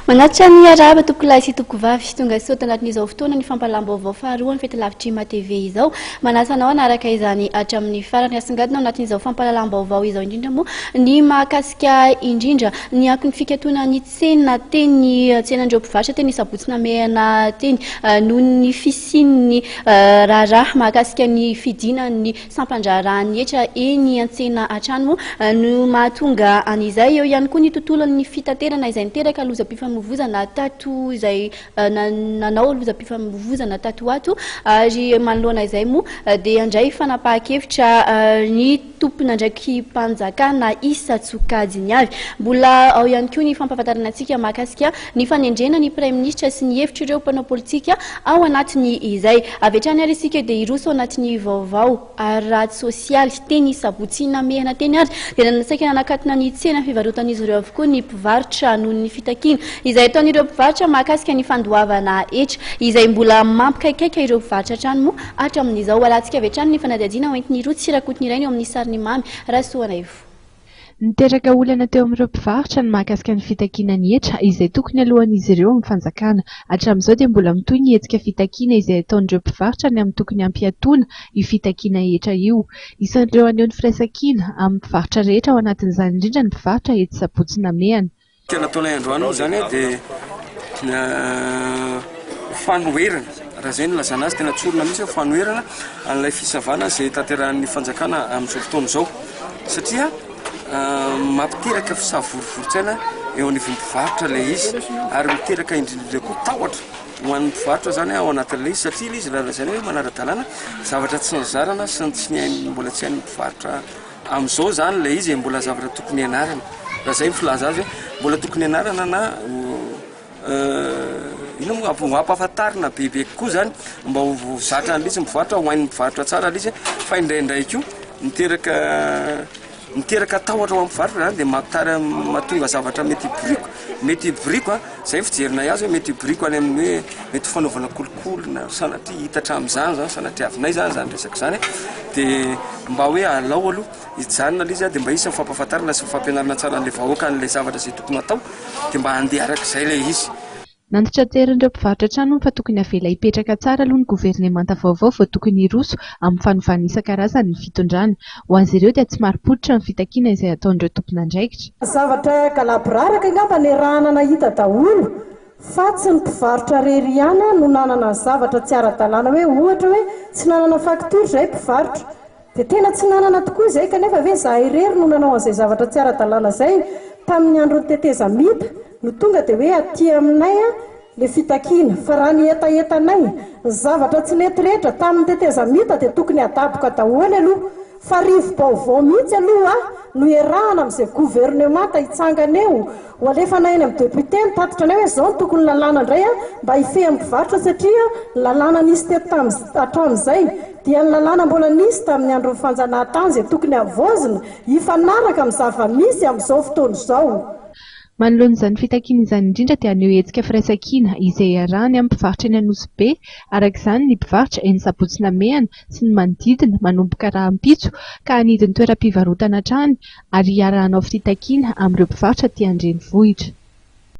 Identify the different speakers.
Speaker 1: Manatitra ny arahaba tompokolahy sy tompokovavy tonga soa tanatin'izao fotoana ny fampahalam-baovao faharoa ny fety Ma TV izao. Manasa anao hanaraka izany hatramin'ny farany. Asongadina ao anatin'izao fampahalalam-baovao izao indrindra moa ny mahakasika indrindra ny akon'ny fikatonan'ny tsena teny tsenan'ireo mpivarotra teny Sabotsy Namehana teny noho ny fisian'ny raharaha mahakasika ny fidinan'ny sampan-draharahan'ny hetra eny an-tsena hatrany moa no mahatonga an'izay. Eo ihany koa ny tontolon'ny fitaterana izay niteraka lozam-pifamoivozana tato izay nanao lozam-pifamoivozana tato ho ato ary manoloana izay moa dia handray fanapahan-kevitra ny tompon'andraiki-panjakana isan-tsokajiny avy. Mbola ao ihany koa ny fampahafantarana antsika mahakasika ny fanendrena ny praiminisitra sy ny hevitr'ireo mpanao politika ao anatin'ny izay. Avy hatrany ary isika dia hiroso ao anatin'ny vaovao ara-tsosialy. Teny Sabotsy Namehana teny ary dia saika nanakatona ny tsena fivarotan'izy ireo avokoa ny mpivarotra noho ny fitakiana izay ataon'ireo mpivarotra mahakasika ny fandoavana hetra izay mbola mampikaikaika ireo mpivarotra hatrany moa hatramin'izao. Alatsika avy hatrany ny fanadihadiana hoentin'i Rotsy Rakotonirainy eo amin'ny sarin'i Mamy Rasoanaivo.
Speaker 2: Niteraka olana teo amin'ireo mpivarotra ny mahakasika ny fitakiana ny hetra izay tokony aloan'izy ireo amin'ny fanjakana. Hatramin'izao dia mbola mitohy ny hetsika fitakiana izay ataon'ireo mpivarotra ny amin'ny tokony hampiatoana io fitakiana hetra io. Isan'ireo haneho ny firaisankina amin'ny mpivarotra rehetra ao anatin'izany indrindra ny mpivarotra etsy Sabotsy Namehana.
Speaker 3: Ny nataonay androany moa izany dia fanoherana, raha izay no ilazana azy, tena tsorina mihitsy hoe fanoherana an'ilay fisavana izay tanterahin'ny fanjakana amin'izao fotoana izao satria mampiteraka fisavorovorontsaina eo anivon'ny mpivarotra ilay izy ary miteraka indrindra indrindra koa tahotra ho an'ny mpivarotra izany ao anatin'ilay izy satria ilay izy raha lazaina hoe manara-dalàna zavatra tsy nizarana sy tsy nihaino mbola tsy hain'ny mpivarotra Amin'izao izany ilay izy e, mbola zavatra tokony hianarana, raha izay ny filaza azy hoe mbola tokony hianarana na inona moa, ho ampahafantarina bebe kokoa izany mba ho zatra an'ilay izy mivarotra, ho hain'ny mpivarotra tsara ilay izy fa indraindray koa miteraka miteraka tahotra ho an'ny mpivarotra izany dia mampitara mahatonga zavatra mety hiboriaka, mety hiboriaka an, izay ny fijerinay azy hoe mety hiboriaka any amin'ny hoe mety ho fanaovana kolikoly na sanatria hita hatramin'izany izany, sanatria avinay izany izany resaka izany dia mba hoe alao aloha hijanona ilay izy dia mba hisy ny fampahafantarana sy ny fampianarana tsara an'ilay vahoaka an'ilay zavatra izay tokony hatao dia mba handeha arak'izay ilay izy.
Speaker 2: Nantitraterin'ireo mpivarotra hatrany moa fa tokony havela hipetraka tsara aloha ny governemanta vaovao vao tokony hiroso amin'ny fanovana isan-karazany ny fitondrana. Ho azy ireo dia tsy marim-pototra ny fitakiana izay ataon'ireo tompon'andraikitra.
Speaker 4: Zavatra galaboraraka angamba niarahana nahita daholo fa tsy ny mpivarotra rery ihany no nanana zavatra tsy ara-dalàna hoe ohatra hoe tsy nanana facture izay mpivarotra dia tena tsy nanana tokoa izay kanefa ve izahay irery no nanao an'izay zavatra tsy ara-dalàna izay tamin'ny andron'ny tetezamita no tonga dia hoe aty aminay le fitakiana fa raha ny hetahetanay ny zavatra tsy nety rehetra tamin'ny tetezamita dia tokony hadaboka daholo aloha Fa rivo-baovao mihitsy aloha no iarahana amin'izay governemanta hitsangana eo, ho alefanay any amin'ny député ny tatitra anay hoe izao no tokony lalàna indray mba hifehy amin'ny mpivarotra satria ny lalàna nisy teto tamin'ny hatramin'izay dia ny lalàna mbola nisy tamin'ny andron'ny fanjanahantany izay tokony havaozina hifanaraka amin'ny zava-misy amin'izao fotoana izao.
Speaker 2: Manoloana izany fitakiana izany indrindra dia haneho hetsika firaisankina izay iarahany amin'ny mpivarotra eny Anosibe, araka izany ny mpivarotra eny Sabotsy Namehana sy ny manodidina manomboka rahampitso ka hanidy ny toeram-pivarotana hatrany ary hiara-hanao fitakiana amin'ireo mpivarotra aty an-drenivohitra.